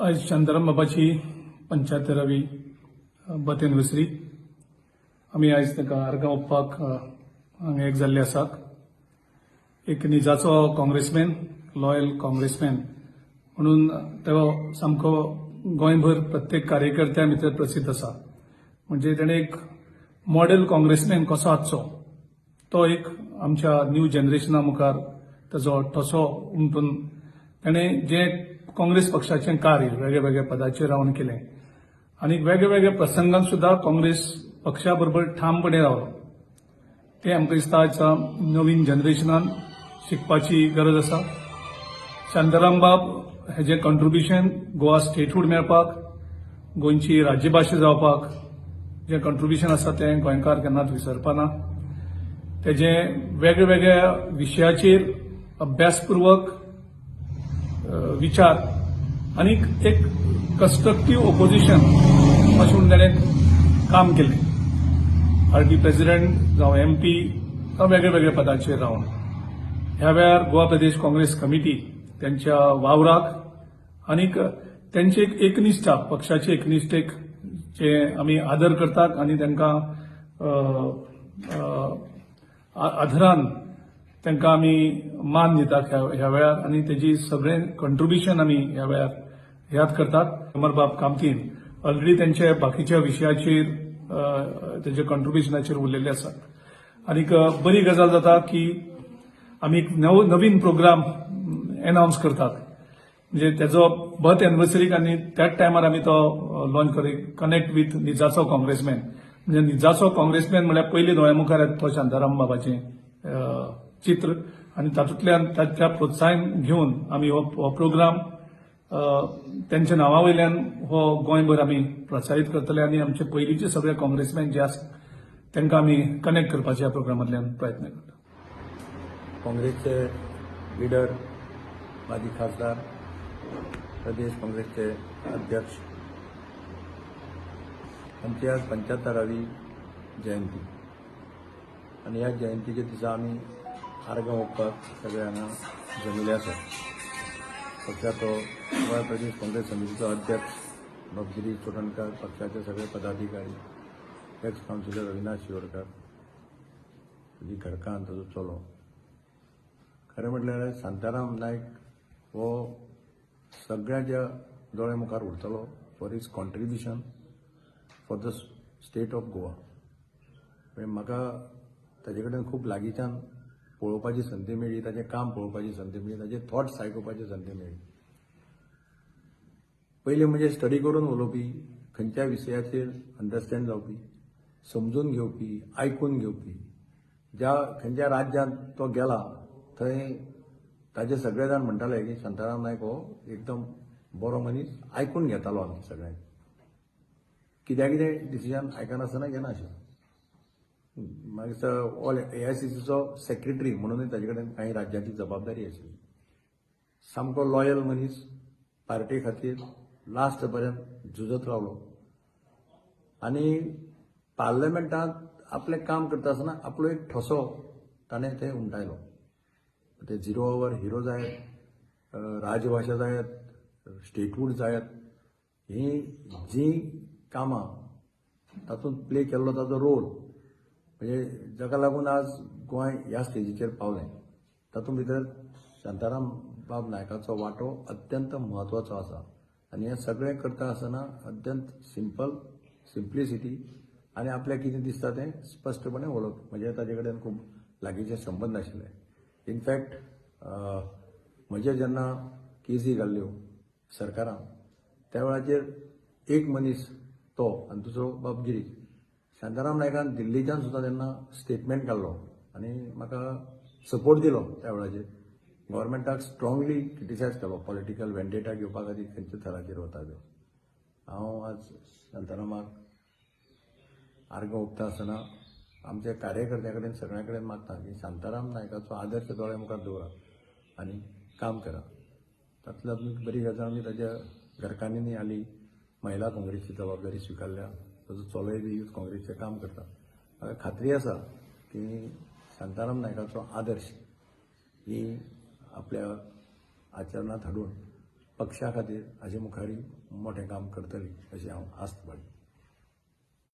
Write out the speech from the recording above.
आयज शांताराम बाबाची 75वी birth anniversary. आमी आयज ताका आर्गां ओंपपाक हांगा एक जाल्ले आसात. एक निजाचो काँग्रेसमॅन, लॉयल काँग्रेसमॅन म्हणून तो सामको गोंयभर प्रत्येक कार्यकर्त्या भितर प्रसिद्ध आसा. म्हणजे तेणें एक मॉडेल काँग्रेसमॅन कसो आसचो तो एक आमच्या न्यू जनरेशना मुखार ताजो ठसो उमटून तेणें जें काँग्रेस पक्षाचें कार्य वेगळे वेगळे पदाचेर रावन केलें आनी वेगळे वेगळे प्रसंगांत सुद्दां काँग्रेस पक्षा बरोबर ठामपणे रावलो, तें आमकां दिसता आयज नवीन जनरेशनान शिकपाची गरज आसा. शांताराम बाब हेजें कॉन्ट्रिब्युशन गोवा स्टेटहूड मेळपाक, गोंयची राज्यभाशा जावपाक जें कॉन्ट्रिब्युशन आसा तें गोंयकार केन्नाच विसरपा ना. तेजें वेगळे वेगळ्या विशयाचेर अभ्यासपूर्वक विचार आनी एक कन्स्ट्रक्टीव ओपोजिशन अशें म्हणून ताणें काम केलें. पार्टी प्रेसिडेंट जावं एमपी जावं वेगळे वेगळे पदाचेर रावन ह्या वेळार गोवा प्रदेश काँग्रेस कमिटी त्यांच्या वावराक आनीक त्यांची एक एकनिश्ठा, पक्षाची एकनिश्ठेक जे आमी आदर करतात आनी तांकां आदरान तांकां आमी मान दितात ह्या वेळार आनी तेजी सगळें कंट्रिब्युशन आमी ह्या वेळार याद करतात. अमरबाब कामतीन ऑलरेडी त्यांच्या बाकीच्या विशयाचेर तेजे कंट्रिब्युशनाचेर उलयल्ले आसात. आनीक बरी गजाल जाता की आमी एक नवीन प्रोग्राम एनावन्स करतात, म्हणजे तेजो बर्थ एनिवर्सरीक आनी त्याच टायमार आमी तो लॉन्च करी, कनेक्ट विथ निजाचो काँग्रेसमॅन. म्हणजे निजाचो काँग्रेसमॅन म्हळ्यार पयलीं दोळ्या मुखार येता तो शांताराम बाबाचें चित्र आनी तातूंतल्यान ताच्या प्रोत्साहन घेवन आमी हो प्रोग्राम त्यांच्या नांवा वयल्यान हो गोंयभर आमी प्रसारीत करतले आनी आमचे पयलींचे सगळे काँग्रेसमॅन जे आसा तांकां आमी कनेक्ट करपाचे ह्या प्रोग्रामांतल्यान प्रयत्न करता. काँग्रेसचे लिडर, माजी खासदार, प्रदेश काँग्रेसचे अध्यक्ष, आमची आज 75वी जयंती आनी ह्या जयंतीच्या दिसा आमी आर्गां ओंपपाक सगळे हांगा जमिल्ले आसात. पक्षाचो गोंय प्रदेश काँग्रेस समितीचो अध्यक्ष बाब गिरीश चोडणकार, पक्षाचे सगळे पदाधिकारी, एक्स कावन्सिलर अविनाश शिरोडकर, तुजी घरकान्न, ताजो चलो. खरें म्हटल्यार शांताराम नायक हो सगळ्यांच्या दोळ्या मुखार उरतलो for his contribution for the state of Goa. म्हणजे म्हाका ताजे कडेन खूब लागींच्यान पळोवपाची संदी मेळ्ळी, ताजें काम पळोवपाची संदी मेळ्ळी, ताजे थॉट्स आयकुपाची संदी मेळ्ळी. पयलीं म्हणजे स्टडी करून उलोवपी, खंयच्याय विशयाचेर अंडरस्टँड जावपी, समजून घेवपी, आयकून घेवपी. ज्या खंयच्या राज्यांत तो गेला थंय ताजे सगळे जाण म्हणटाले की शांताराम नायक हो एकदम बरो मनीस, आयकून घेतालो आमचें सगळ्यांक. कित्याक कितें डिसिजन आयकनासतना घेनाशिल्लो. मागीर ऑल एआयसीसीचो सेक्रेटरी म्हणूनय ताजे कडेन कांय राज्याची जबाबदारी आशिल्ली. सामको लॉयल मनीस, पार्टी खातीर लास्ट पर्यंत झुजत रावलो आनी पार्लमेंटांत आपलें काम करता आसतना आपलो एक ठसो ताणें थंय उमटायलो. ते झिरो our hero जायत, राजभाशा जायत, स्टेटहूड जायत, हीं जीं कामां तातूंत प्ले केल्लो ताजो रोल, म्हणजे जाका लागून आज गोंय ह्या स्टेजीचेर पावलें, तातूंत भितर शांताराम बाब नायकाचो वांटो अत्यंत म्हत्वाचो आसा. आनी हें सगळें करता आसतना अत्यंत सिंपल, सिंप्लिसिटी आनी आपल्याक कितें दिसता तें स्पश्टपणे उलोवप. म्हणजे ताजे कडेन खूब लागींचे संबंद आशिल्ले. इनफॅक्ट म्हजे जेन्ना केसी घाल्ल्यो सरकारान, त्या वेळाचेर एक मनीस तो आनी दुसरो बाब गिरीश, शांताराम नायकान दिल्लीच्यान सुद्दां तेन्ना स्टेटमेंट काडलो आनी म्हाका सपोर्ट दिलो. त्या वेळाचेर गव्हर्मेंटाक स्ट्रॉंगली क्रिटिसायज केलो, पॉलिटिकल वेंडेटा घेवपा खातीर खंयच्या थराचेर वता त्यो. हांव आज शांतारामाक आर्गां ओंपता आसतना आमच्या कार्यकर्त्यां कडेन, सगळ्यां कडेन मागता की शांताराम नायकाचो आदर्श दोळ्या मुखार दवरा आनी काम करा. तातूंतल्यान बरी गजाल म्हणजे ताज्या घरकान्नीनी हाली महिला काँग्रेसची जबाबदारी स्विकारल्या. ताजो चलोय बी यूथ काँग्रेसचें काम करता. म्हाका खात्री आसा की शांताराम नायकाचो आदर्श ही आपल्या आचरणांत हाडून पक्षा खातीर हाजे मुखारय मोठें काम करतली अशी हांव आस्त बाळगितां.